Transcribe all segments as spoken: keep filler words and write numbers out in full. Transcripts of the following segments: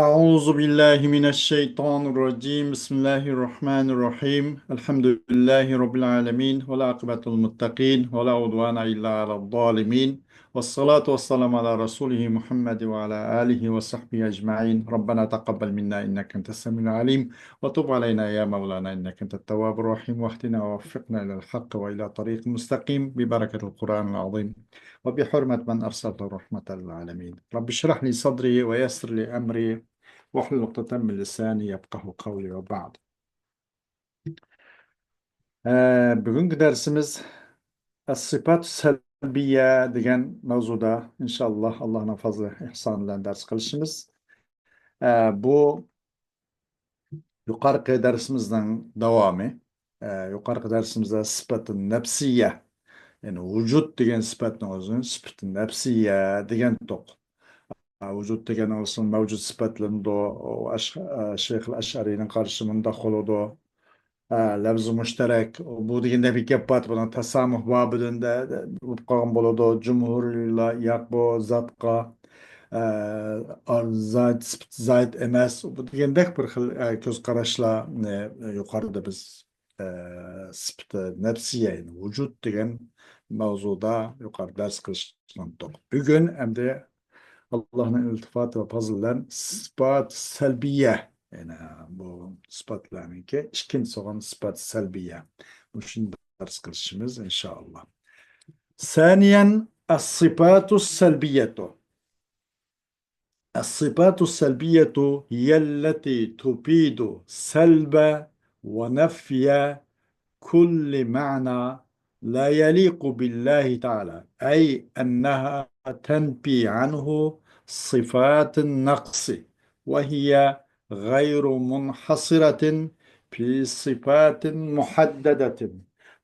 أعوذ بالله من الشيطان الرجيم. بسم الله الرحمن الرحيم. الحمد لله رب العالمين، والعاقبة للمتقين، ولا عدوان إلا على الظالمين، والصلاة والسلام على رسوله محمد وعلى آله وصحبه أجمعين. ربنا تقبل منا إنك أنت السميع العليم، وتب علينا يا مولانا إنك أنت التواب الرحيم، واهدنا ووفقنا إلى الحق وإلى طريق مستقيم ببركة القرآن العظيم وبحرمة من أرسلته رحمة للعالمين. رب اشرح لي صدري ويسر لي أمري واحلل عقدة من لساني يفقهوا قولي وبعد. ئە، بۈگۈنكى دەرسىمىز ئەس-سىپات سەلبىيە دېگەن مەۋزۇدا ئىنشاللا ئاللانىڭ پەزلى ئېھسانى بىلەن دەرس قىلىشىمىز. ئە، بۇ يۇقارقى دەرسىمىزنىڭ داۋامى. ئە، يۇقارقى دەرسىمىزدە سىپەت نەپسىيە، يەنى ۋۇجۇد دېگەن سىپەتنىڭ ئۆزىنى سىپەت نەپسىيە دېگەنتۇق. ئە، ۋۇجۇد دېگەن ئولسۇن مەۋجۇت سىپەتلىنىدۇ. ئۇ ئەش-، ئە، شەيخ ئەشئەرىنىڭ قارىشى مۇنداق بولىدۇ. ئە، لەفزى مۇشتەرەك، بۇ دېگەندە بىر گەپ بار، بۇنىڭ تەسامۇھ بابىدىن بولۇپ قالغان بولىدۇ. جۇمھۇرلار ياق بۇ زاتقا، ئە، ئار-، زايىت سىپىت زايىت ئەمەس، بۇ دېگەندەك بىر خىل، ئە، كۆز قاراشلارنى يۇقىرىدا بىز، ئە، سىپىت نەپسىيە، يەنى ۋۇجۇد دېگەن ماۋزۇدا يۇقىرىدا دەرس قىلىشقانتۇق. بۈگۈن ئەمدى ئاللانىڭ ئىلتىپاتى ۋە پەزلى بىلەن سىپات سەلبىيە، يەنى بۇ سىپاتلارنىڭكى ئىككىنچىسى بولغان سىپات سەلبىيە. مۇشۇنى دەرس قىلىشىمىز ئىنشائاللا. ثانيا، الصفات السلبية. الصفات السلبية هي التي تفيد سلب ونفي كل معنى لا يليق بالله تعالى، أي أنها تنفي عنه صفات النقص، وهي غير منحصرة في صفات محددة،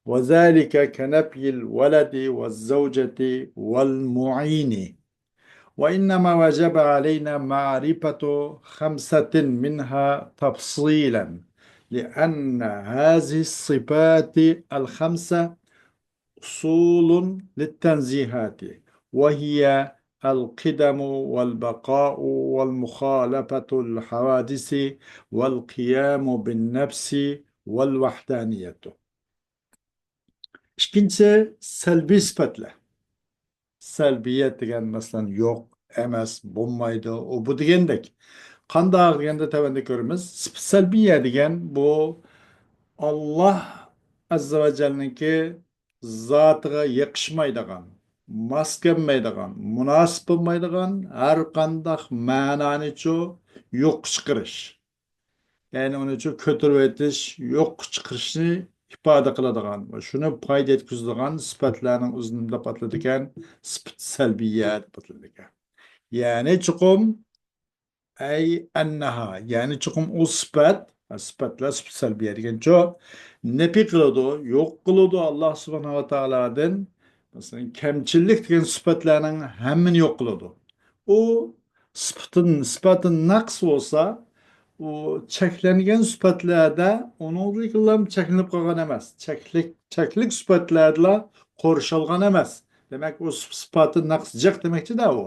وذلك كنفي الولد والزوجة والمعين. وإنما وجب علينا معرفة خمسة منها تفصيلا، لأن هذه الصفات الخمسة أصول للتنزيهات، وهي القدم والبقاء والمخالفة الحوادث والقيام بالنفس والوحدانية. ئىككىنچى، سەلبىي سۈپەتلەر. سەلبىيەت دېگەن، مەسىلەن، يوق، ئەمەس، بولمايدۇ، ئۇ، بۇ دېگەندەك. قانداق دېگەندە، تۆۋەندە كۆرىمىز. سۈپەت سەلبىيە دېگەن بۇ ئاللا ئەززە ۋە جەللىنىڭكى زاتىغا يېقىشمايدىغان، ماس كەلمەيدىغان، مۇناسىپ بولمايدىغان ھەر قانداق مەنانىچۇ يوققا چىقىرىش. يەنى ئۇنى چۇ كۆتۈرۈۋېتىش، يوققا چىقىرىشنى ئىپادە قىلىدىغان ۋە شۇنى پايدا يەتكۈزىدىغان سۈپەتلەرنىڭ ئۆزىنى دەپ ئاتىلىدىكەن، سۈپەت سەلبىيە دەپ ئاتىلىدىكەن. يەنى چوقۇم، ئەي ئەننەھا، يەنى چوقۇم ئۇ سۈپەت، سۈپەتلەر سۈپەت سەلبىيە دېگەنچۇ، نەپى قىلىدۇ، يوق قىلىدۇ ئاللا سۇبھانەھۇ ۋە تائالادىن. مەسىلەن، كەمچىللىك دېگەن سۈپەتلەرنىڭ ھەممىنى يوق قىلىدۇ. ئۇ سۈپىتىن، سۈپەتىن نەقس بولسا، ئۇ چەكلەنگەن سۈپەتلەردە ئۇنىڭدىنلا چەكلىنىپ قالغان ئەمەس. چەكلىك، چەكلىك سۈپەتلەردىلا قورشالغان ئەمەس. دېمەك، ئۇ سۈپ-، سۈپەتىن نەقس جىق دېمەكچىدە ئۇ.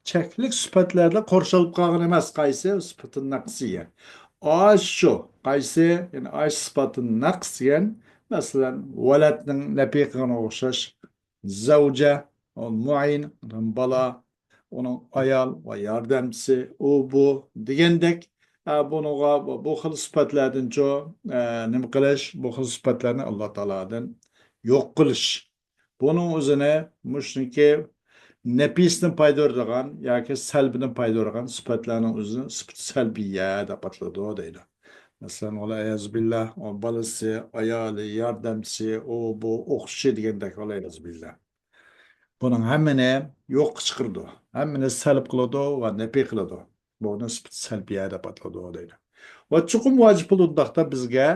چەكلىك سۈپەتلەردە قورشالىپ قالغان ئەمەس. قايسى؟ سۈپەتىن نەقسىيە. ئاشۇ، قايسى؟ يەنى ئاش سۈپەتىن نەقس دېگەن، مەسىلەن، ۋەلەدنىڭ نەپى قىلغىنىغا ئوخشاش، زەۋجە، مۇئىن، بالا، ئۇنىڭ ئايال ۋە ياردەمچىسى، ئۇ، بۇ دېگەندەك، ئە، بۇنىڭغا، بۇ، بۇ خىل سۈپەتلەردىنچۇ، ئە، نېمە قىلىش؟ بۇ خىل سۈپەتلەرنى ئاللا تائالادىن يوق قىلىش. بۇنىڭ ئۆزىنى مۇشۇنىڭكى نەپىسىدىن پايدا بېرىدىغان ياكى سەلبىدىن پايدا بېرىدىغان سۈپەتلەرنىڭ ئۆزىنى سۈپەت سەلبىيە دەپ ئاتىلىدۇ دەيدۇ. مەسىلەن، ۋەل ئىيازۇ بىللا، ئۇ بالىسى، ئايالى، ياردەمچىسى، ئۇ، بۇ، ئوقۇتقۇچى دېگەندەك، ۋەل ئىيازۇ بىللا. بۇنىڭ ھەممىنى يوققا چىقىرىدۇ، ھەممىنى سەلب قىلىدۇ ۋە نەپى قىلىدۇ. بۇنى سۈپەت سەلبىيە دەپ ئاتىلىدۇ دەيدۇ. ۋە چوقۇم ۋاجىپ بولىدۇ بۇنداقتا بىزگە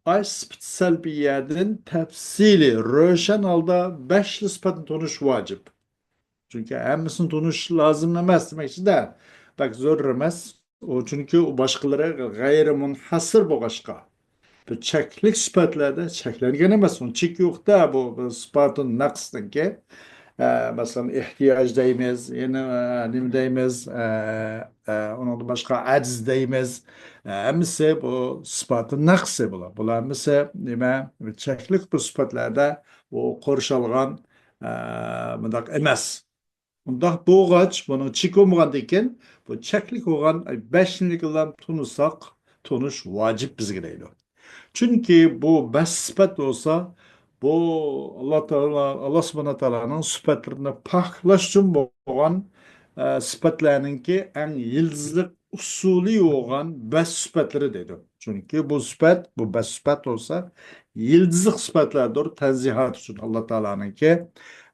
ئاش سۈپەت سەلبىيەدىن تەپسىلىي، روشەن ھالدا بەشلا سۈپەتنى تونۇش ۋاجىپ. چۈنكى ھەممىسىنى تونۇش لازىم ئەمەس دېمەكچىدە، بەك زۆرۈر ئەمەس. ئۇ، چۈنكى ئۇ باشقىلىرى غەيرىي مۇنھەسىر بولغاچقا، بۇ چەكلىك سۈپەتلەردە چەكلەنگەن ئەمەس، ئۇنىڭ چېكى يوق-دە، بۇ، بۇ سىپاتۇن نەقسنىڭكى. ئە، مەسىلەن، ئېھتىياج دەيمىز، يەنە، ئە، نېمە دەيمىز، ئە، ئە، ئۇنىڭدىن باشقا ئەجىز دەيمىز. ئە، ھەممىسى بۇ سىپاتى نەقسى بۇلار. بۇلار ھەممىسى نېمە؟ چەكلىك بىر سۈپەتلەردە ئۇ قورشالغان، ئە، مۇنداق ئەمەس. ئۇنداق بولغاچ، بۇنىڭ چېكى بولمىغاندىكىن، بۇ چەكلىك بولغان بەشنىكىلا تونۇساق، تونۇش ۋاجىپ بىزگە دەيدۇ. چۈنكى بۇ بەش سۈپەت بولسا، بۇ ئاللا تائالا، ئاللا سۇبھانەھۇ تائالانىڭ سۈپەتلىرىنى پاكلاش ئۈچۈن بولغان، ئە، سۈپەتلەرنىڭكى ئەڭ يىلتىزلىق ئۇسۇلى بولغان بەش سۈپەتلىرى دەيدۇ. چۈنكى بۇ سۈپەت، بۇ بەش سۈپەت بولسا، يىلتىزلىق سۈپەتلەردۇر، تەنزىھات ئۈچۈن ئاللا تائالانىڭكى،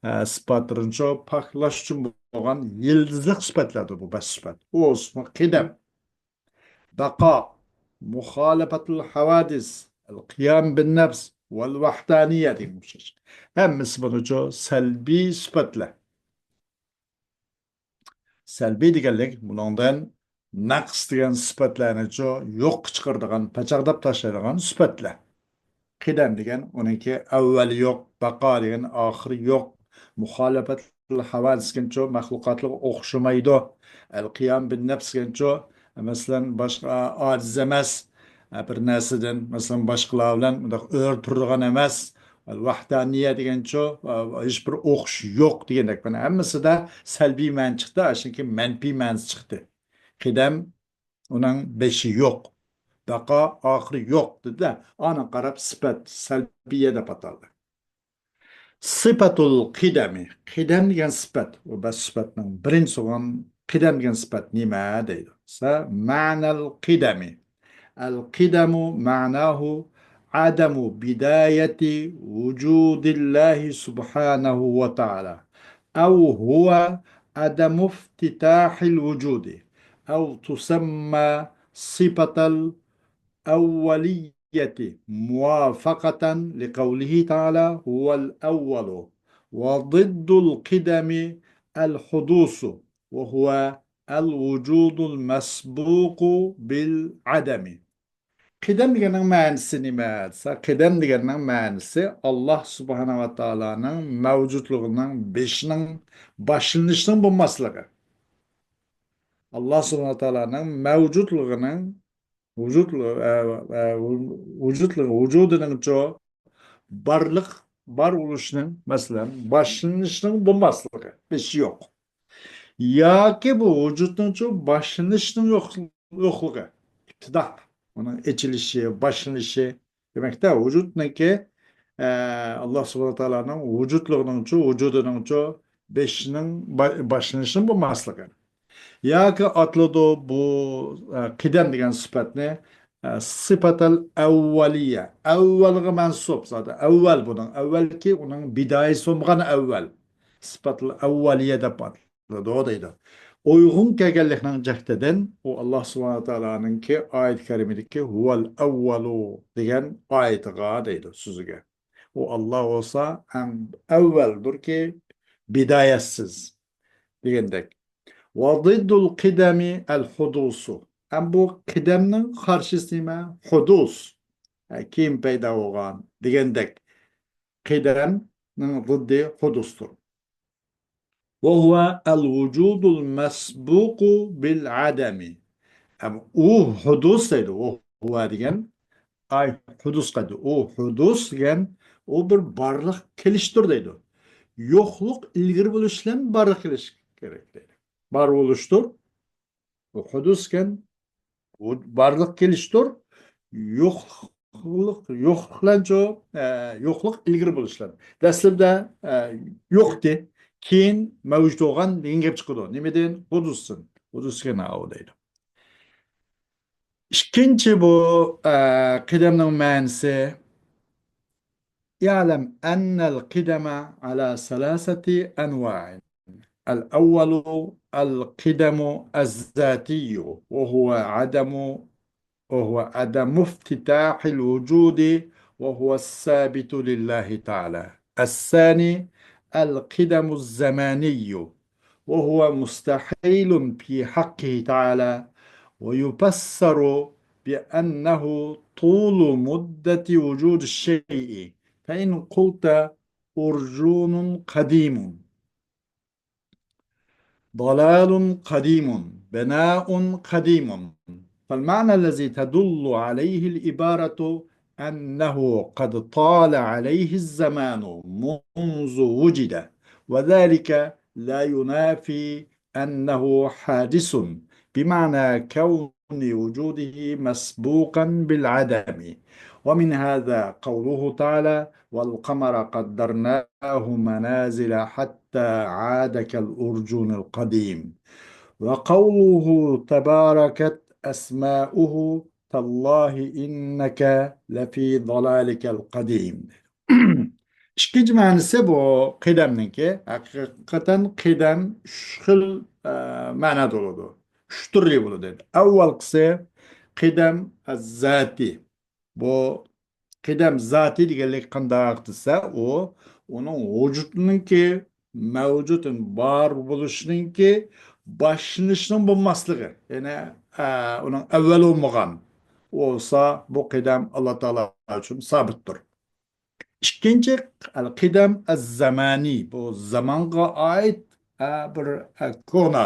ئە، سۈپەتلىرىنى پاكلاش ئۈچۈن بولغان يىلتىزلىق سۈپەتلەردۇر بۇ بەش سۈپەت. ئۇ ئوسما قىدەم، بەقا، مۇخالىپەتۇل ھەۋادىس، ئەل قىيام بىن نەپس، ۋەل ۋەھدانىيە دېگەن ئوخشاش. ھەممىسى بۇنىچۇ سەلبىي سۈپەتلەر. سەلبىي دېگەنلىك بۇنىڭدىن نەقس دېگەن سۈپەتلەرنىچۇ يوققا چىقىرىدىغان، پاچاقلاپ تاشلايدىغان سۈپەتلەر. قىدەم دېگەن ئۇنىڭكى ئەۋۋەلى يوق، بەقا دېگەن ئاخىرى يوق، مۇخالىپەتۇل ھەۋادىس دېگەنچۇ مەخلۇقاتلارغا ئوخشىمايدۇ، ئەل قىيام بىن نەپس دېگەنچۇ، مەسىلەن، باشقا ئاجىز ئەمەس، بىر نەرسىدىن، مەسىلەن، باشقىلار بىلەن مۇنداق ئۆرە تۇرىدىغان ئەمەس، ئەل ۋەھدانىيە دېگەنچۇ، ھېچبىر ئوخشىشى يوق دېگەندەك. مانا ھەممىسىدە سەلبىي مەنە چىقتى، ئاشۇنىڭكى مەنپىي مەنىسى چىقتى. قىدەم ئۇنىڭ بېشى يوق. بەقا ئاخىرى يوق دېدى-دە، ئانا قاراپ سۈپەت سەلبىيە دەپ ئاتالدى. سىپەتۇل قىدەمى. قىدەم دېگەن سۈپەت. ئۇ بەش سۈپەتنىڭ بىرىنچىسى بولغان قىدەم دېگەن سۈپەت نېمە دەيدۇ دېسە، مەنەل قىدەمى. القدم معناه عدم بداية وجود الله سبحانه وتعالى، أو هو عدم افتتاح الوجود، أو تسمى صفة الأولية موافقة لقوله تعالى: هو الأول. وضد القدم الحدوث، وهو الوجود المسبوق بالعدم. قىدەم دېگەننىڭ مەنىسى نېمە دېسە، قىدەم دېگەننىڭ مەنىسى ئاللا سۇبھانەھۇ ۋە تائالانىڭ مەۋجۇتلۇقىنىڭ بېشىنىڭ، باشلىنىشنىڭ بولماسلىقى. ئاللا سۇبھانەھۇ ۋە تائالانىڭ مەۋجۇتلۇقىنىڭ، ۋۇجۇد، ئە، ئە، ۋۇجۇدىنىڭچۇ بارلىق، بار بولۇشنىڭ، مەسىلەن، باشلىنىشنىڭ بولماسلىقى، بېشى يوق. ياكى بۇ ۋۇجۇدنىڭچۇ باشلىنىشنىڭ يوق-، يوقلۇقى، ئىپتىدا، ئۇنىڭ ئېچىلىشى، باشلىنىشى. دېمەكتە، ۋۇجۇدنىڭكى، ئە، ئاللا سۇبھانەھۇ ۋە تائالانىڭ ۋۇجۇدلۇقىنىڭچۇ، ۋۇجۇدىنىڭچۇ بېشىنىڭ با-، باشلىنىشىنىڭ بولماسلىقى. ياكى ئاتىلىدۇ بۇ، ئە، قىدەم دېگەن سۈپەتنى، ئە، سىپەتەل ئەۋۋەلىيە. ئەۋۋەلگە مەنسۇپ زادى. ئەۋۋەل بۇنىڭ. ئەۋۋەلكى ئۇنىڭ بىدايىسى بولمىغان ئەۋۋەل. سىپەتەل ئەۋۋەلىيە دەپ ئاتىلىدۇ دەيدۇ. ئۇيغۇن كەلگەنلىكنىڭ جەھىتىدىن ئۇ ئاللا سۇبھانەھۇ ۋە تائالانىڭكى ئايەت كەرىمىدىكى ھۇۋەل ئەۋۋەلۇ دېگەن ئايىتىغا دەيدۇ سۆزىگە. ئۇ ئاللا بولسا ئەڭ ئەۋۋەلدۇركى، بىدايەتسىز دېگەندەك. ۋە ضد القدم الحدوث. ئەم بۇ قىدەمنىڭ قارشىسى نېمە؟ ھۇدۇس. ھە، كېيىن پەيدا بولغان دېگەندەك. قىدەمنىڭ زىددى ھۇدۇستۇر. وهو الوجود المسبوق بالعدم. ئەم، ئۇ ھۇدۇس دەيدۇ. ئۇ ھۇۋە دېگەن، ئاي، ھۇدۇس قايتىدۇ. ئۇ ھۇدۇس دېگەن، ئۇ بىر بارلىق كېلىشتۇر دەيدۇ. يوقلۇق ئىلگىرى بولۇش بىلەن بارلىق كېلىش كېرەك دەيدۇ. بار بولۇشتۇر. ئۇ ھۇدۇس دېگەن، ئۇ بارلىق كېلىشتۇر. يوقلۇق، يوقلۇق بىلەنچۇ، ئە، يوقلۇق ئىلگىرى بولۇش بىلەن. دەسلىپىدە، ئە، يوقتى، كېيىن مەۋجۇت بولغان دېگەن گەپ چىقىدۇ. نېمىدىن؟ ھۇدۇستىن. ھۇدۇس دېگەن ئاۋۇ دەيدۇ. ئىككىنچى بۇ، ئە، قىدەمنىڭ مەنىسى. اعلم أن القدم على ثلاثة أنواع. الأول القدم الذاتي، وهو عدم، وهو عدم افتتاح الوجود، وهو الثابت لله تعالى. الثاني القدم الزماني، وهو مستحيل في حقه تعالى، ويفسر بأنه طول مدة وجود الشيء، فإن قلت أرجون قديم، ضلال قديم، بناء قديم. فالمعنى الذي تدل عليه العبارة أنه قد طال عليه الزمان منذ وجد، وذلك لا ينافي أنه حادث، بمعنى كون وجوده مسبوقا بالعدم. ومن هذا قوله تعالى: والقمر قدرناه منازل حتى عاد كالعرجون القديم. وقوله تباركت أسماؤه: تالله إنك لفي ضلالك القديم. ئىككىنچى مەنىسى بۇ قىدەمنىڭكى. ھەقىقەتەن قىدەم ئۈچ خىل، ئە، مەنادا بولىدۇ. ئۈچ تۈرلۈك بولىدۇ. ئاۋۋالقىسى قىدەم ئەززاتى. بۇ قىدەم زاتى دېگەنلىك قانداق دېسە، ئۇ ئۇنىڭ ۋۇجۇدىنىڭكى، مەۋجۇدتىن بار بولۇشنىڭكى باشلىنىشنىڭ بولماسلىقى. يەنى، ئە، ئۇنىڭ ئەۋۋەل بولمىغان بولسا، بۇ قىدەم ئاللا تائالا ئۈچۈن سابىتتۇر. ئىككىنچى، ئەل قىدەم ئەز زامانى، بۇ زامانغا ئائىت، ئە، بىر، ئە، كونا،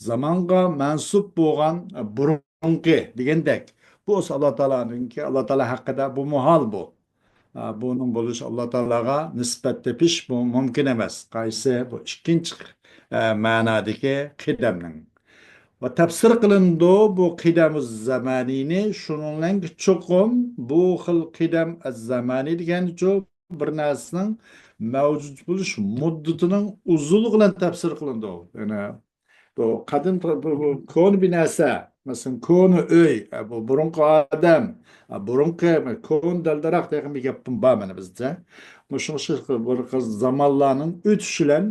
زامانغا مەنسۇپ بولغان، ئە، بۇرۇنقى دېگەندەك. بۇ بولسا ئاللا تائالانىڭكى، ئاللا تائالا ھەققىدە بۇ مۇھال بۇ. ئە، بۇنىڭ بولۇشى ئاللا تائالاغا نىسبەت تېپىش بۇ مۇمكىن ئەمەس. قايسى؟ بۇ ئىككىنچى، ئە، مەنادىكى قىدەمنىڭ. ۋە تەپسىر قىلىنىدۇ بۇ قىدەمۇ زامانىنى شۇنىڭ بىلەن چوقۇم بۇ خىل قىدەم ئەز زامانى دېگەنچۇ بىر نەرسىنىڭ مەۋجۇت بولۇش مۇددىتىنىڭ ئۇزۇنلۇقى بىلەن تەپسىر قىلىنىدۇ. يەنى بۇ قەدىم، بۇ، بۇ كونا بىر نەرسە، مەسىلەن، كونا ئۆي، ئە، بۇ بۇرۇنقى ئادەم، ئە، بۇرۇنقى كونا دەلدىراق دېگەن بىر گەپ بار مانا بىزدە. مۇشۇ، شۇ بىر خىل زامانلارنىڭ ئۆتۈشى بىلەن،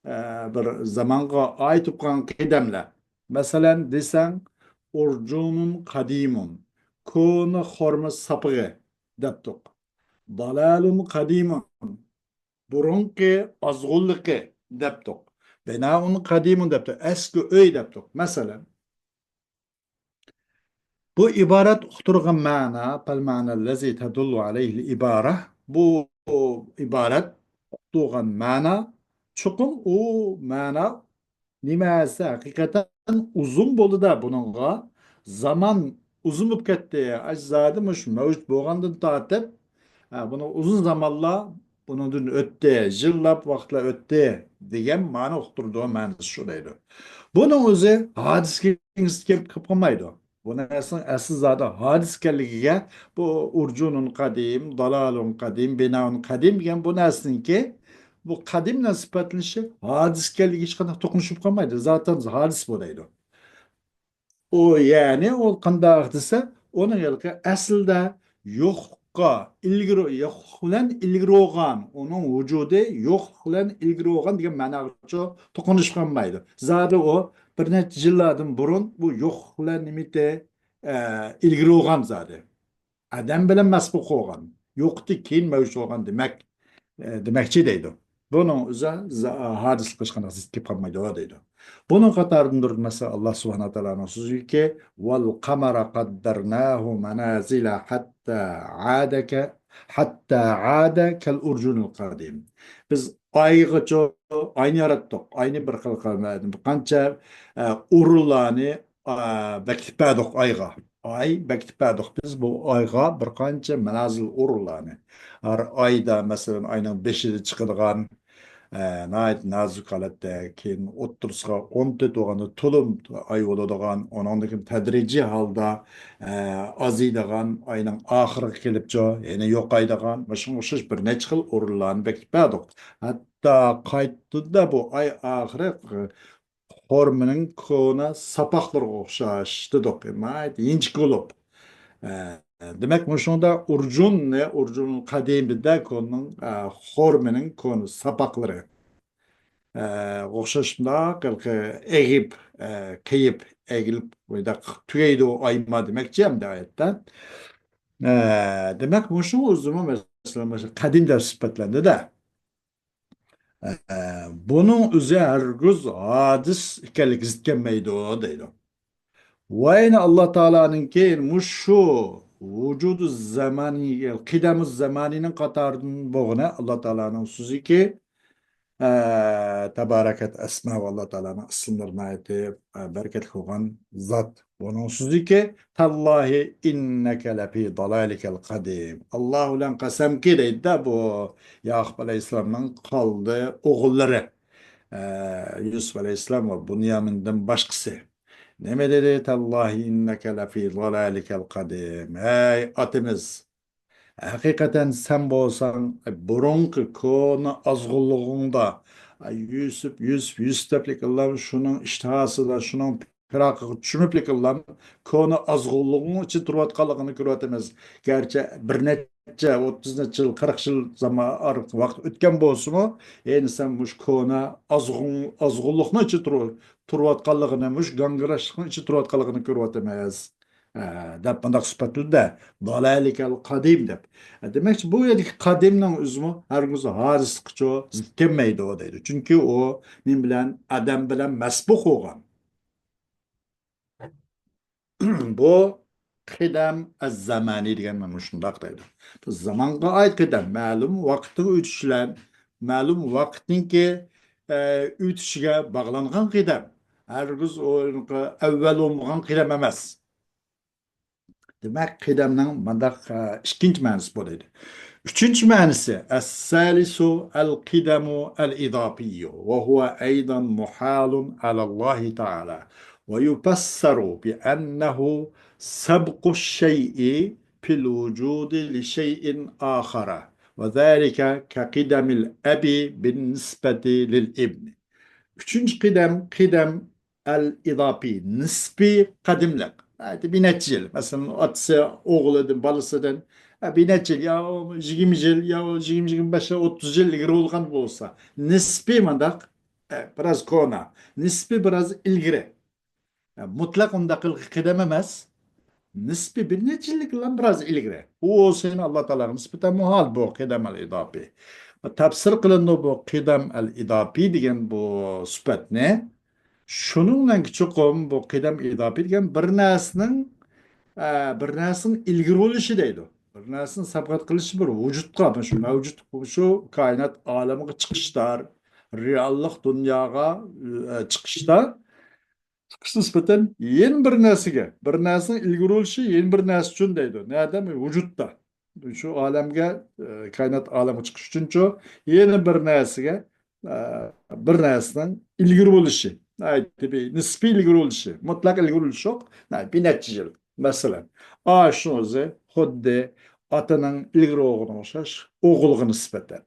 ئە، بىر زامانغا ئائىت بولۇپ قالغان قەدەملەر. مەسىلەن، دېسەڭ، ئۇرجۇنۇن قەدىمۇن، كونا خورما ساپىقى دەپتۇق. دالالۇن قەدىمۇن، بۇرۇنقى ئازغۇنلۇقى دەپتۇق. بىنائۇن قەدىمۇن دەپتۇق، ئەسكى ئۆي دەپتۇق. مەسىلەن، بۇ ئىبارەت ئۇقتۇرغان مەنا، پەل مەنەللەزى تەدۇللۇ ئەلەيھىل ئىبارە، بۇ ئىبارەت ئۇقتۇرغان مەنا، چوقۇم ئۇ مەنا نېمە دېسە، ھەقىقەتەن ئۇزۇن بولدى-دە بۇنىڭغا. زامان ئۇزۇن بولۇپ كەتتى. ئەجدادى مۇشۇ مەۋجۇت بولغاندىن تارتىپ، ھە، بۇنىڭ ئۇزۇن زامانلار بۇنىڭدىن ئۆتتى، يىللاپ ۋاقىتلار ئۆتتى دېگەن مەنا ئۇقتۇرىدۇ، مەنىسى شۇ دەيدۇ. بۇنىڭ ئۆزى ھادىسىگە كېلىپ قالمايدۇ. بۇ نەرسىنىڭ ئەسلى زادى ھادىس ئىكەنلىكىگە، بۇ ئۇرجۇنۇن قەدىم، دالالۇن قەدىم، بىنائۇن قەدىم دېگەن بۇ نەرسىنىڭكى، بۇ قەدىم بىلەن سۈپەتلىنىشى ھادىس ئىكەنلىكىگە ھېچقانداق توقۇنۇشۇپ قالمايدۇ. زاتەن ھادىس بۇ دەيدۇ. ئۇ، يەنى ئۇ قانداق دېسە، ئۇنىڭ ھېلىقى ئەسلىدە يوقلۇققا ئىلگىرى، يوقلۇق بىلەن ئىلگىرى بولغان، ئۇنىڭ ۋۇجۇدى يوقلۇق بىلەن ئىلگىرى بولغان دېگەن مەناغىچۇ توقۇنۇشۇپ قالمايدۇ. زادى ئۇ بىر نەچچە يىللاردىن بۇرۇن بۇ يوقلۇق بىلەن نېمىتى، ئە، ئىلگىرى بولغان زادى. ئادەم بىلەن مەسبۇق بولغان، يوقتىن كېيىن مەۋجۇت بولغان دېمەك، ئە، دېمەكچى دەيدۇ. بۇنىڭ ئۆزى ھادىسلىق ھېچقانداق زىت كېلىپ قالمايدۇ دەيدۇ. بۇنىڭ قاتارىدىن تۇرۇپ، مەسىلەن، ئاللا سۇبھانەھۇ ۋە تائالانىڭ سۆزىكى، ۋەل قەمەرە قەددەرناھۇ مەنازىلە ھەتتا ئادە كە، ھەتتا ئادە كەل ئۇرجۇنىل قەدىم. بىز ئايغىچۇ، ئاينى ياراتتۇق. ئاينى بىر خىل قىلما-، بىر قانچە، ئە، ئورۇنلارنى، ئە، بەكىتىپ بەردۇق ئايغا. ئاي بەكىتىپ بەردۇق بىز بۇ ئايغا بىر قانچە مەنازىل ئورۇنلارنى. ھەر ئايدا، مەسىلەن، ئاينىڭ بېشىدا چىقىدىغان، ئە، ناھايىتى نازۇك ھالەتتە، كېيىن ئوتتۇرىسىغا ئون تۆت بولغاندا تولۇم ئاي بولىدىغان، ئۇنىڭدىن كېيىن تەدرىجىي ھالدا، ئە، ئازىيىدىغان، ئاينىڭ ئاخىرىغا كېلىپچۇ يەنە يوقايدىغان، مۇشۇنىڭغا ئوخشاش بىر نەچچە خىل ئورۇنلارنى بەكىتىپ بەردۇق. ھەتتا قايتىدىن بۇ ئاي ئاخىرى خورمىنىڭ كونا ساپاقلىرىغا ئوخشاش دېدۇق. ناھايىتى ئىنچىكە بولۇپ. ئە، دېمەك، مۇشۇنىڭدا ئۇرجۇننى، ئۇرجۇن قەدىمىدە كونىنىڭ، ئە، خورمىنىڭ كونا ساپاقلىرى، ئە، ئوخشاش مۇنداق ھېلىقى ئېغىپ، ئە، قېيىپ، ئېگىلىپ، بۇنداق تۈگەيدۇ ئايما دېمەكچى ئەمدى ئايەتتە. ئە، دېمەك، مۇشۇ ئۆزىمۇ، مەسىلەن، مۇشۇ قەدىم دەپ سۈپەتلەندى-دە. ئە، بۇنىڭ ئۆزى ھەرگىز ھادىس ئىكەنلىكى زىت كەلمەيدۇ دەيدۇ. ۋە يەنە ئاللا تائالانىڭكى مۇشۇ ۋۇجۇدۇ زامانى، قىدەمۇ زامانىنىڭ قاتارىدىن بولغىنى ئاللا تائالانىڭ سۆزىكى، ئە، تەبارەكەت ئەسماۋۇ، ئاللا تائالانىڭ ئىسىملىرى ناھايىتى، ئە، بەرىكەتلىك بولغان زات. بۇنىڭ سۆزىكى، تاللاھى ئىننەكە لەفى دالالىكەل قەدىم. ئاللا بىلەن قەسەمكى دەيدۇ-دە، بۇ ياقۇپ ئەلەيھىسسالامنىڭ قالدى ئوغۇللىرى. ئە، يۈسۈپ ئەلەيھىسسالام ۋە بۇنيامىندىن باشقىسى. نېمە دېدى؟ تاللاھى ئىننەكە لەفى دالالىكەل قەدىم. ھەي ئاتىمىز! ھەقىقەتەن سەن بولساڭ، بۇرۇنقى كونا ئازغۇنلۇقۇڭدا، يۈسۈپ، يۈسۈپ، يۈسۈپ دەپلىكىنلا شۇنىڭ ئىشتىھاسىدا، شۇنىڭ پىراقىغا چۆمۈپلىكىنلا كونا ئازغۇنلۇقۇڭ ئىچىدە تۇرۇۋاتقانلىقىڭنى كۆرۈۋاتىمىز. گەرچە بىر نەچچە، ئوتتۇز نەچچە يىل، قىرىق يىل زامان ئارىلىق ۋاقىت ئۆتكەن بولسىمۇ، يەنە سەن مۇشۇ كونا ئازغۇن-، ئازغۇنلۇقنىڭ ئىچىدە تۇرۇ-، تۇرۇۋاتقانلىقىنى، مۇشۇ گاڭگىراشلىقنىڭ ئىچىدە تۇرۇۋاتقانلىقىنى كۆرۈۋاتىمىز. ئە، دەپ مۇنداق سۈپەتلىدى-دە، دالالىكەل قەدىم دەپ. ئە، دېمەكچى، بۇ يەردىكى قەدىمنىڭ ئۆزىمۇ ھەرگىز ھادىسلىققىچۇ زىت كەلمەيدۇ دەيدۇ. چۈنكى ئۇ نېمە بىلەن؟ ئادەم بىلەن مەسبۇق بولغان. بۇ قىدەم ئەززامانى دېگەن مانا مۇشۇنداق دەيدۇ. زامانغا ئائىت قىدەم، مەلۇم ۋاقىتنىڭ ئۆتۈشى بىلەن، مەلۇم ۋاقىتنىڭكى، ئە، ئۆتۈشىگە باغلانغان قىدەم. ھەرگىز ئۇ ئەۋۋەل بولمىغان قىدەم ئەمەس. دېمەك، قىدەمنىڭ مۇنداق، ئە، ئىككىنچى مەنىسى بولىدۇ. ئۈچىنچى مەنىسى، الثالث القدم الإضافي، وهو أيضا محال على الله تعالى، ويفسر بأنه سبق الشيء في الوجود لشيء آخر، وذلك كقدم الأب بالنسبة للابن. ئۈچىنچى قىدەم، قىدەم ئەل ئىداپى، نىسپىي قەدىملىك. ھەتتا بىر نەچچە يىل، مەسىلەن، ئاتىسى ئوغلىدىن، بالىسىدىن، ھە، بىر نەچچە يىل، يا يىگىرمە يىل، يا يىگىرمە، يىگىرمە بەش يىل، ئوتتۇز يىل ئىلگىرى بولغان بولسا، نىسپىي مانداق، ھە، بىراز كونا، نىسپىي بىراز ئىلگىرى. ھە، مۇتلەق ئۇنداق قىدەم ئەمەس. نىسپىي بىر نەچچە يىللىك بىلەن بىراز ئىلگىرى. ئۇ بولسا يەنە ئاللا تائالاغا نىسبەتەن مۇھال بۇ قىدەم ئەل ئىداپى. تەپسىر قىلىنىدۇ بۇ قىدەم ئەل ئىداپى دېگەن بۇ سۈپەتنى. شۇنىڭ بىلەن چوقۇم بۇ قىدەم ئىداپى دېگەن بىر نەرسىنىڭ، ئە، بىر نەرسىنىڭ ئىلگىرى بولۇشى دەيدۇ. بىر نەرسىنى سەبقەت قىلىشى بىر ۋۇجۇدقا، مۇشۇ مەۋجۇت، مۇشۇ كائىنات ئالىمىغا چىقىشتا، رېئاللىق دۇنياغا، ئە، چىقىشتا، چىقىش نىسبەتەن يەنە بىر نەرسىگە، بىر نەرسىنىڭ ئىلگىرى بولۇشى يەنە بىر نەرسە ئۈچۈن دەيدۇ. نەدە؟ ۋۇجۇدتا. شۇ ئالەمگە، ئە، كائىنات ئالەمگە چىقىش ئۈچۈنچۇ، يەنە بىر نەرسىگە، ئە، بىر نەرسىنىڭ ئىلگىرى بولۇشى. ئايتىپى، نىسپىي ئىلگىرى بولۇشى، مۇتلەق ئىلگىرى بولۇشى يوق. بىر نەچچە يىل. مەسىلەن، ئاشۇنىڭ ئۆزى خۇددى ئاتىنىڭ ئىلگىرى بولغىنىغا ئوخشاش ئوغۇلغا نىسبەتەن.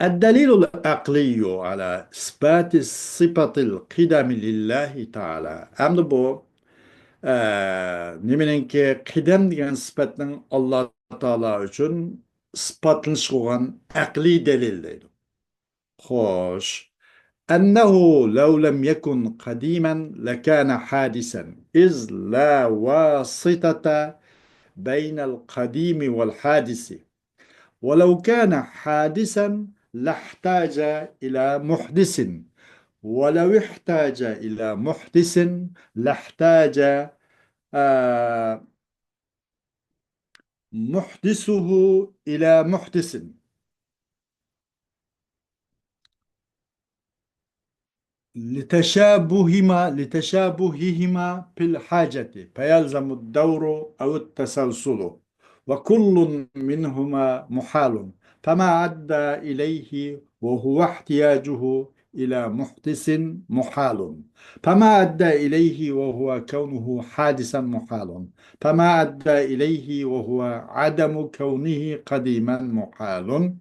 الدليل العقلي على إثبات صفة القدم لله تعالى. ئەمدى بۇ، ئە، نېمىنىڭكى قىدەم دېگەن سۈپەتنىڭ ئاللا تائالا ئۈچۈن ئىسپاتلىنىشى بولغان ئەقلىي دەلىل دەيدۇ. خوش. أنه لو لم يكن قديما لكان حادثا، إذ لا واسطة بين القديم والحادث. ولو كان حادثا لاحتاج إلى محدث، ولو احتاج إلى محدث لاحتاج، آه، محدثه إلى محدث. لتشابهما، لتشابههما في الحاجة، فيلزم الدور أو التسلسل، وكل منهما محال، فما أدى إليه وهو احتياجه إلى محدث محال، فما أدى إليه وهو كونه حادثا محال، فما أدى إليه وهو عدم كونه قديما محال،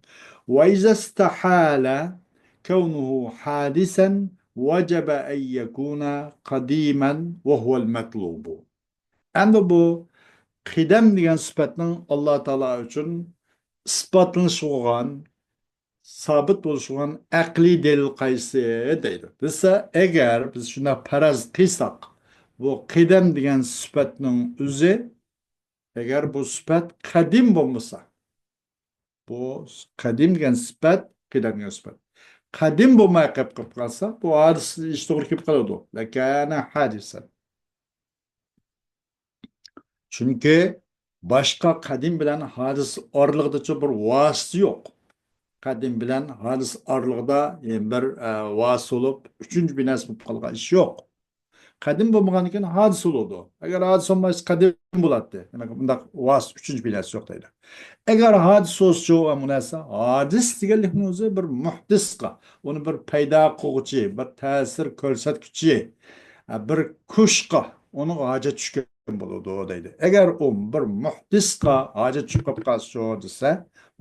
وإذا استحال كونه حادثا وجب أن يكون قديما وهو المطلوب. ئەمدى بۇ قىدەم دېگەن سۈپەتنىڭ ئاللا تائالا ئۈچۈن ئىسپاتلىنىشى بولغان، سابىت بولۇشى بولغان ئەقلىي دەلىل قايسى دەيدۇ. دېسە، ئەگەر بىز شۇنداق پەرەز قىلساق، بۇ قىدەم دېگەن سۈپەتنىڭ ئۆزى، ئەگەر بۇ سۈپەت قەدىم بولمىسا، بۇ قەدىم دېگەن سۈپەت، قىدەم دېگەن سۈپەت قەدىم بولماي قېلىپ، قېلىپ قالسا، بۇ ھادىسە ئىش توغرا كېلىپ قالىدۇ. لەكانە ھادىسەن. چۈنكى باشقا قەدىم بىلەن ھادىسە ئارىلىقىدىچۇ بىر ۋاسىتە يوق. قەدىم بىلەن ھادىس ئارىلىقىدا، ئە، بىر، ئە، ۋاسىتە بولۇپ، ئۈچىنچى بىر نەرسە بولۇپ قالغان ئىش يوق. قەدىم بولمىغاندىن كېيىن ھادىس بولىدۇ. ئەگەر ھادىس بولمايسا، قەدىم بولاتتى. دېمەك، بۇنداق ۋاسىتە، ئۈچىنچى بىر نەرسە يوق دەيدۇ. ئەگەر ھادىس بولسىچۇ، ئۇ نەرسە، ھادىس دېگەنلىكنىڭ ئۆزى بىر مۇھدىسقا، ئۇنى بىر پەيدا قىلغۇچى، بىر تەسىر كۆرسەتكۈچى، بىر كۈچكە، ئۇنىڭغا ھاجەت چۈشكەن بولىدۇ دەيدۇ. ئەگەر ئۇ بىر مۇھدىسقا ھاجەت چۈشۈپ قالسىچۇ دېسە،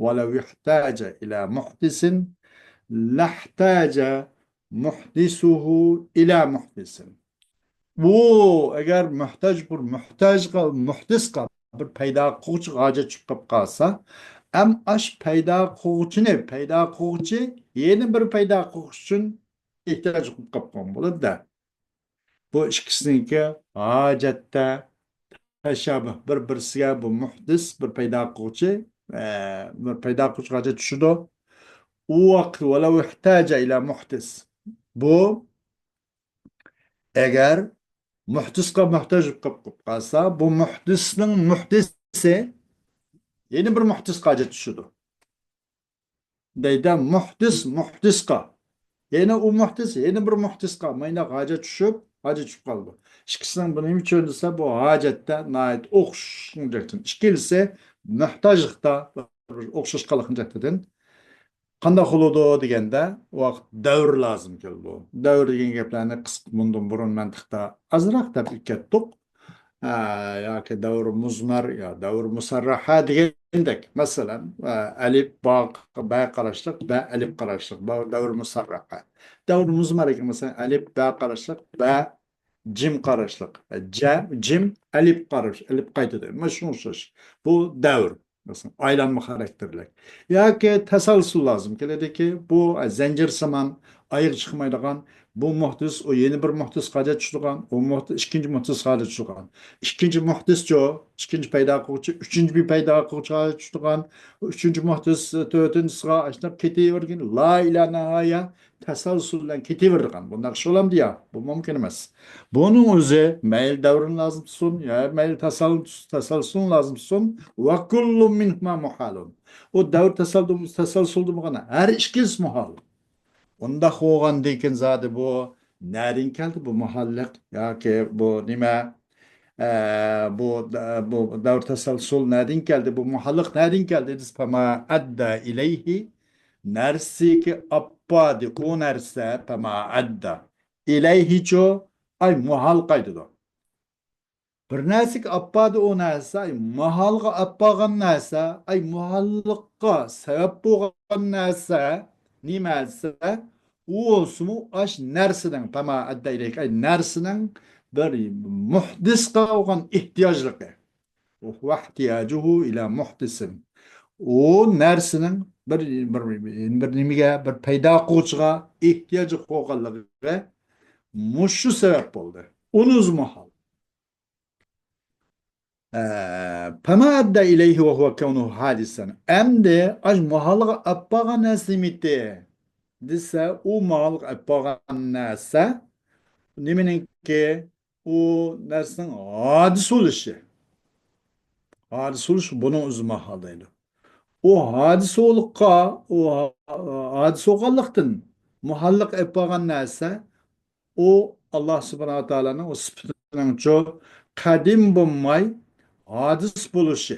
ولو احتاج إلى محدث لاحتاج محدثه إلى محدث. بۇ ئەگەر مۆھتاج، بىر مۆھتاجقا، مۇھدىسقا، بىر پەيدا قىلغۇچىغا ھاجەت چۈشۈپ قالسا، ئەم ئاش پەيدا قىلغۇچىنى، پەيدا قىلغۇچى يەنە بىر پەيدا قىلغۇچى ئۈچۈن ئېھتىياج قىلىپ قالغان بولىدۇ-دە. بۇ ئىككىسىنىڭكى ھاجەتتە تەشابۇھ، بىر-بىرسىگە بۇ مۇھدىس، بىر پەيدا قىلغۇچى، ئە، بىر پەيدا قىلغۇچىغا ھاجەت چۈشىدۇ. ئۇ ۋاقىت ولو احتاج إلى محدث. بۇ ئەگەر مۇھدىسقا مۆھتاج بولۇپ قالسا، بۇ مۇھدىسنىڭ مۇھدىسى يەنە بىر مۇھدىسقا ھاجەت چۈشىدۇ. دەيدۇ، مۇھدىس مۇھدىسقا. يەنە ئۇ مۇھدىس، يەنە بىر مۇھدىسقا مايناق ھاجەت چۈشۈپ، ھاجەت چۈشۈپ قالىدۇ. ئىككىسىنىڭ بۇ نېمە ئۈچۈن دېسە، بۇ ھاجەتتە ناھايىتى ئوخشىشىڭ جەھەتتىن. ئىككىلىسى مۆھتاجلىقتا ئوخشاش قالغان جەھەتتىن. قانداق بولىدۇ دېگەندە، ۋاقىت دەۋر لازىم كېلىدۇ. دەۋر دېگەن گەپلەرنى قىسقا، بۇندىن بۇرۇن مەنتىقتا ئازراق دەپ كەتتۇق. ئە، ياكى دەۋر مۇزمەر يا دەۋر مۇسەررەھە دېگەندەك. مەسىلەن، ئە، ئەلىپ، با، بە قاراشلىق، بە ئەلىپ قاراشلىق، بە دەۋر مۇسەررەھە. دەۋر مۇزمەر دېگەن، مەسىلەن، ئەلىپ، بە قاراشلىق، بە جىم قاراشلىق، جە، جىم، ئەلىپ قاراش، ئەلىپ قايتىدۇ. مانا شۇنىڭغا ئوخشاش. بۇ دەۋر. مەسىلەن، ئايلانما خاراكتېرلىك. ياكى تەسەلسۇل لازىم كېلىدىكى، بۇ زەنجىرسىمان ئايىغى چىقمايدىغان، بۇ مۇھدىس، ئۇ يەنە بىر مۇھدىسقا ھاجەت چۈشىدىغان، ئۇ مۇھدىس ئىككىنچى مۇھدىسقا ھاجەت چۈشىدىغان. ئىككىنچى مۇھدىسچۇ، ئىككىنچى پەيدا قىلغۇچى، ئۈچىنچى بىر پەيدا قىلغۇچىغا ھاجەت چۈشىدىغان، ئۈچىنچى مۇھدىس، تۆتىنچىسىغا، ئاشۇنداق كېتىۋەرگەن، لا ئىلا نىھايە تەسەلسۇل بىلەن كېتىۋېرىدىغان. بۇنداق ئىش بولامدۇ؟ ياق، بۇ مۇمكىن ئەمەس. بۇنىڭ ئۆزى مەيلى دەۋرنى لازىم تۇتسۇن، يا مەيلى تەسەل-، تەسەلسۇلنى لازىم تۇتسۇن، ۋە كۇللۇن مىنھۇما مۇھالۇن. ئۇ دەۋر تەسەلدۇ-، تەسەلسۇلدا بولغان ھەر ئىككىلىسى مۇھال. ئۇنداق بولغاندىن كېيىن زادى بۇ نەدىن كەلدى، بۇ مۇھاللىق ياكى بۇ نېمە، ئە، بۇ، بۇ دەۋر تەسەلسۇل نەدىن كەلدى، بۇ مۇھاللىق نەدىن كەلدى دېسە، فما ئەددە ئىلەيھى، نەرسىگە ئاپپاردى ئۇ نەرسە، فما ئەددە ئىلەيھىچۇ، ئاي، مۇھال قايتىدۇ. بىر نەرسىگە ئاپپاردى ئۇ نەرسە، ئاي، مۇھالغا ئاپپارغان نەرسە، ئاي، مۇھاللىققا سەۋەب بولغان نەرسە، نېمە دېسە، ئۇ بولسىمۇ ئاش نەرسىنىڭ، فما ئەددە ئىلەيھى، ئاي، نەرسىنىڭ بىر مۇھدىسقا بولغان ئېھتىياجلىقى. ۋەھتىياجۇھۇ ئىلە مۇھدىسىن. ئۇ نەرسىنىڭ بىر، بىر، بىر نېمىگە، بىر پەيدا قىلغۇچىغا ئېھتىياجى بولغانلىقى مۇشۇ سەۋەب بولدى. ئۇنىڭ ئۆزى مۇھال. ئە، فما ئەددە ئىلەيھى ۋە ھۇۋە كەۋنۇھۇ ھادىسەن. ئەمدى ئاش مۇھالغا ئاپپارغان نەرسە نېمىتى دېسە، ئۇ مۇھالغا ئاپپارغان نەرسە نېمىنىڭكى؟ ئۇ نەرسىنىڭ ھادىس بولۇشى. ھادىس بولۇش بۇنىڭ ئۆزى مۇھال دەيدۇ. ئۇ ھادىس بولۇققا، ئۇ ھا-، ھادىس بولغانلىقتىن مۇھاللىق ئېلىپ بارغان نەرسە، ئۇ ئاللا سۇبھانەھۇ ۋە تائالانىڭ ئۇ سۈپىتىنىڭچۇ قەدىم بولماي ھادىس بولۇشى.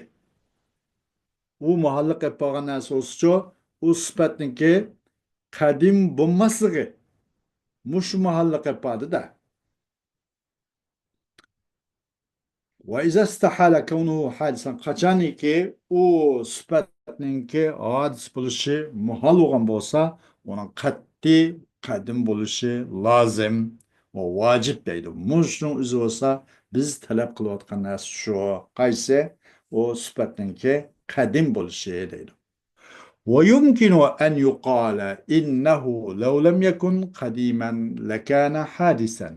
ئۇ مۇھاللىق ئېلىپ بارغان نەرسە بولسىچۇ، ئۇ سۈپەتنىڭكى قەدىم بولماسلىقى. مۇشۇ مۇھاللىق ئېلىپ باردى-دە. وإذا استحال كونه حادثا، قاچانكى ئۇ سۈپەتنىڭكى ھادىس بولۇشى مۇھال بولغان بولسا، ئۇنىڭ قەتئىي قەدىم بولۇشى لازىم ۋە ۋاجىپ دەيدۇ. مۇشۇنىڭ ئۆزى بولسا بىز تەلەپ قىلىۋاتقان نەرسە شۇ. قايسى؟ ئۇ سۈپەتنىڭكى قەدىم بولۇشى دەيدۇ. ويمكن أن يقال إنه لو لم يكن قديما لكان حادثا،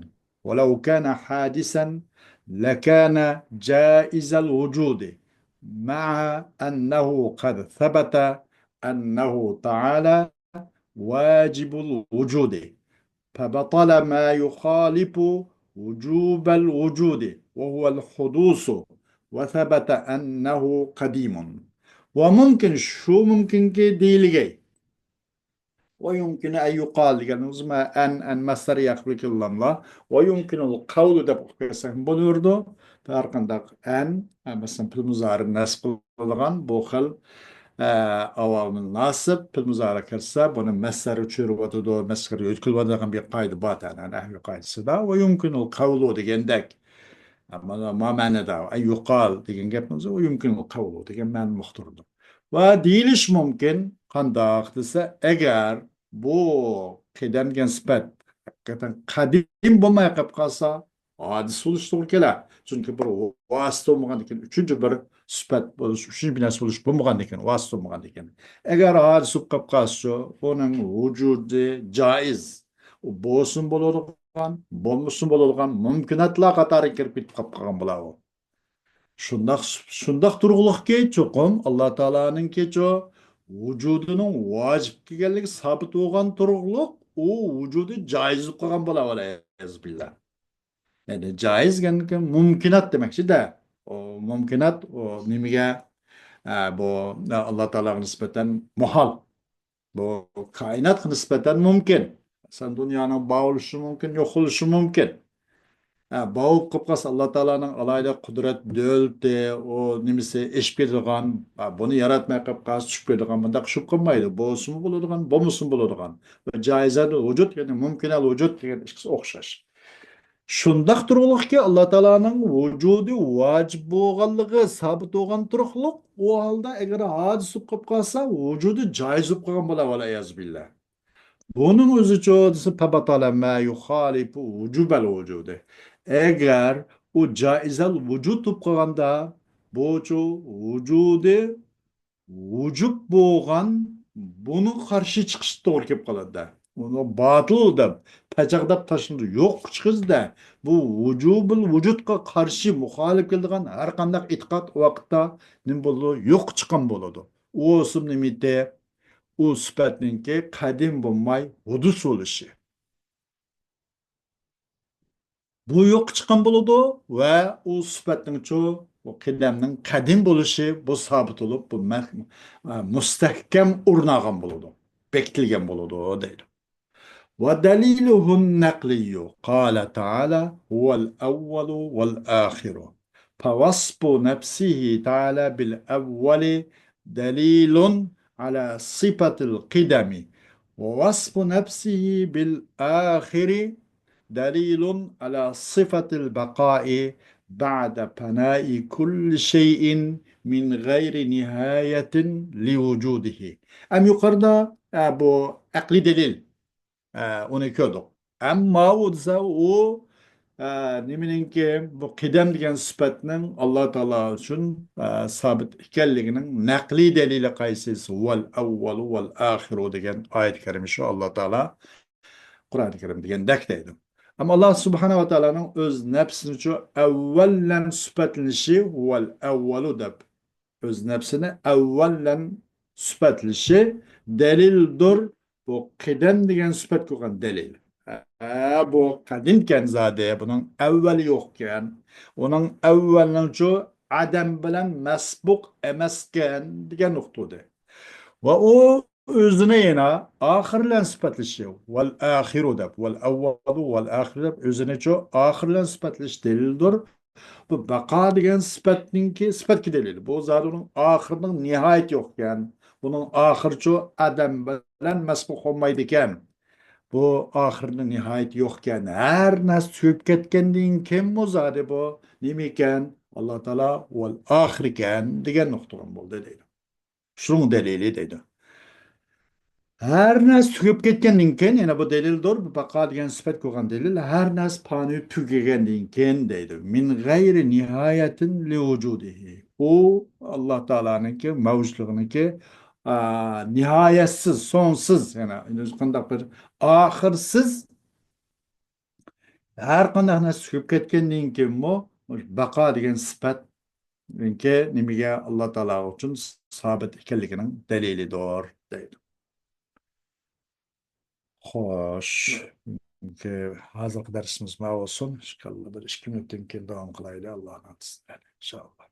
ولو كان حادثا لكان جائز الوجود، مع أنه قد ثبت أنه تعالى واجب الوجود، فبطل ما يخالف وجوب الوجود وهو الحدوث، وثبت أنه قديم. وممكن، شۇ مۇمكىنكى دېيىلگەي، ويمكن أن يقال دېگەننىڭىز مە-، ئەن، ئەن مەسدەر يەقىبلىك يوللاملا. ويمكن القول دەپ ئوقۇپ كەتسەك بولۇۋېرىدۇ. ھەر قانداق ئەن، ئە، مەسىلەن، پېئىل مۇزارى نەسب قىلىدىغان بۇ خىل، ئە، ئاۋامىل ناسىب پېئىل مۇزارى كىرسە، بۇنى مەسدەرگە چۆرۈۋاتىدۇ، مەسدەرگە يۆتكىلىۋاتىدىغان بىر قائىدە بار، تەنە نەھۋى قائىدىسىدا. ويمكن القول دېگەندەك. مانا ما مەنىدە، أن يقال دېگەن گەپنىڭ ئۆزى، ويمكن القول دېگەن مەنىنى ئۇقتۇرىدۇ. ۋە دېيىلىشى مۇمكىن، قانداق دېسە، ئەگەر بۇ قىدەم دېگەن سۈپەت ھەقىقەتەن قەدىم بولماي قېلىپ قالسا، ھادىس بولۇشى توغرا كېلەر. چۈنكى بىر ۋاسىتە بولمىغاندىكىن، ئۈچىنچى بىر سۈپەت بولۇش، ئۈچىنچى بىر نەرسە بولۇش بولمىغاندىكىن، ۋاسىتە بولمىغاندىكىن. ئەگەر ھادىس بولۇپ قېلىپ قالسىچۇ، بۇنىڭ ۋۇجۇدى جائىز. ئۇ بولسىمۇ بولىدىغان، بولمىسىمۇ بولىدىغان مۇمكىناتلار قاتارىغا كىرىپ كېتىپ قاپ قالغان بولا ئۇ. شۇنداق، شۇنداق تۇرغۇلۇقكى، چوقۇم ئاللا تائالانىڭكىچۇ ۋۇجۇدىنىڭ ۋاجىپ ئىكەنلىكى سابىت بولغان تۇرغۇلۇق، ئۇ ۋۇجۇدى جائىز بولۇپ قالغان بولا، ۋەلئىيازۇ بىللا. يەنى جائىز دېگەنكى مۇمكىنات دېمەكچىدە. ئۇ مۇمكىنات، ئۇ نېمىگە؟ ئە، بۇ ئاللا تائالاغا نىسبەتەن مۇھال. بۇ كائىناتقا نىسبەتەن مۇمكىن. مەسىلەن، دۇنيانىڭ بار بولۇشى مۇمكىن، يوق بولۇشى مۇمكىن. ھە، بار بولۇپ قېلىپ قالسا، ئاللا تائالانىڭ ئالاھىدە قۇدرەت، دۆلىتى، ئۇ نېمىسى ئېشىپ كېتىدىغان، ھە، بۇنى ياراتماي قېلىپ قالسا، چۈشۈپ كېتىدىغان، بۇنداق چۈشۈپ قالمايدۇ. بولسىمۇ بولىدىغان، بولمىسىمۇ بولىدىغان. ۋە جائىزەل ۋۇجۇد، يەنى مۇمكىنەل ۋۇجۇد دېگەن ئىككىسى ئوخشاش. شۇنداق تۇرغۇلۇقكى، ئاللا تائالانىڭ ۋۇجۇدى ۋاجىپ بولغانلىقى سابىت بولغان تۇرۇقلۇق، ئۇ ھالدا ئەگەر ھادىس بولۇپ قېلىپ قالسا، ۋۇجۇدى جائىز بولۇپ قالغان بولا، ۋەلئىيازۇ بىللا. بۇنىڭ ئۆزىچۇ دېسە، فبطل ما يخالف وجوب الوجود. ئەگەر ئۇ جائىزەل ۋۇجۇد بولۇپ قالغاندا، بۇچۇ ۋۇجۇدى ۋۇجۇب بولغان، بۇنىڭغا قارشى چىقىش توغرا كېلىپ قالىدۇ. ئۇنى باتىل دەپ، پەچەقدەپ تاشلىنىدۇ، يوققا چىقىرىدۇ. بۇ ۋۇجۇبۇل ۋۇجۇدقا قارشى، مۇخالىپ كېلىدىغان ھەر قانداق ئېتىقاد ۋاقىتتا نېمە بولىدۇ؟ يوققا چىققان بولىدۇ. ئۇ بولسا نېمىتى؟ ئۇ سۈپەتنىڭكى قەدىم بولماي ھۇدۇس بولۇشى. بۇ يوققا چىققان بولىدۇ ۋە ئۇ سۈپەتنىڭچۇ، بۇ قىدەمنىڭ قەدىم بولۇشى بۇ سابىت بولۇپ، بۇ مەھ-، ئە، مۇستەھكەم ئورنالغان بولىدۇ، بېكىتىلگەن بولىدۇ دەيدۇ. ودليله النقلي، قال تعالى: هو الأول والآخر. فوصف نفسه تعالى بالأول دليل على صفة القدم، ووصف نفسه بالآخر دليل على صفة البقاء بعد فناء كل شيء من غير نهاية لوجوده. ئەم يۇقىرىدا، ئە، بۇ ئەقلىي دەلىل، ئە، ئۇنى كۆردۇق. ئەمما ئۇ دېسە، ئۇ، ئە، نېمىنىڭكى، بۇ قىدەم دېگەن سۈپەتنىڭ ئاللا تائالا ئۈچۈن، ئە، سابىت ئىكەنلىكىنىڭ نەقلىي دەلىلى قايسى دېسە، ھۇۋەل ئەۋۋەلۇ ۋەل ئاخىرۇ دېگەن ئايەت كەرىمە شۇ، ئاللا تائالا قۇرئان كەرىم دېگەندەك دەيدۇ. ئەمما ئاللا سۇبھانەھۇ ۋە تائالانىڭ ئۆز نەپسىنىچۇ ئەۋۋەل بىلەن سۈپەتلىنىشى، ھۇۋەل ئەۋۋەلۇ دەپ، ئۆز نەپسىنى ئەۋۋەل بىلەن سۈپەتلىشى دەلىلدۇر. بۇ قىدەم دېگەن سۈپەتكە بولغان دەلىل. ھە، بۇ قەدىمكەن زادى، بۇنىڭ ئەۋۋەلى يوقكەن. ئۇنىڭ ئەۋۋەلنىڭچۇ ئادەم بىلەن مەسبۇق ئەمەسكەن دېگەن نۇقتىدە. ۋە ئۇ ئۆزىنى يەنە ئاخىر بىلەن سۈپەتلىشى، ۋەل ئاخىرۇ دەپ، ۋەل ئەۋۋەلۇ ۋەل ئاخىرۇ دەپ، ئۆزىنىچۇ ئاخىر بىلەن سۈپەتلىشى دەلىلدۇر. بۇ بەقا دېگەن سۈپەتنىڭكى، سۈپەتكە دەلىل. بۇ زادى ئۇنىڭ ئاخىرىنىڭ نىھايىتى يوقكەن. بۇنىڭ ئاخىرىچۇ ئادەم بىلەن مەسبۇق بولمايدىكەن. بۇ ئاخىرىنىڭ نىھايىتى يوقكەن. ھەر نەرسە تۈگەپ كەتكەندىن كېيىنمۇ زادى بۇ نېمىكەن؟ ئاللا تائالا ۋەل ئاخىركەن دېگەن نۇقتىغا بولدى دەيدۇ. شۇنىڭ دەلىلى دەيدۇ. ھەر نەرسە تۈگەپ كەتكەندىن كېيىن، يەنە بۇ دەلىلدۇر، بۇ بەقا دېگەن سۈپەتكە بولغان دەلىل، ھەر نەرسە پانىي تۈگىگەندىن كېيىن دەيدۇ. مىن غەيرى نىھايەتىن لىۋۇجۇدىھى. ئۇ ئاللا تائالانىڭكى مەۋجۇتلۇقىنىڭكى، ئا، نىھايەتسىز، سونسىز، يەنە قانداق بىر ئاخىرسىز، ھەر قانداق نەرسە تۈگەپ كەتكەندىن كېيىنمۇ بەقا دېگەن سۈپەتنىڭكى نېمىگە، ئاللا تائالا ئۈچۈن سابىت ئىكەنلىكىنىڭ دەلىلىدۇر دەيدۇ. خوش. ھازىرقى دەرسىمىز مانا بولسۇن. ئىنشائاللا بىر ئىككى مىنۇتتىن كېيىن داۋام قىلايلى، ئاللا ناتىسى، ئىنشائاللا.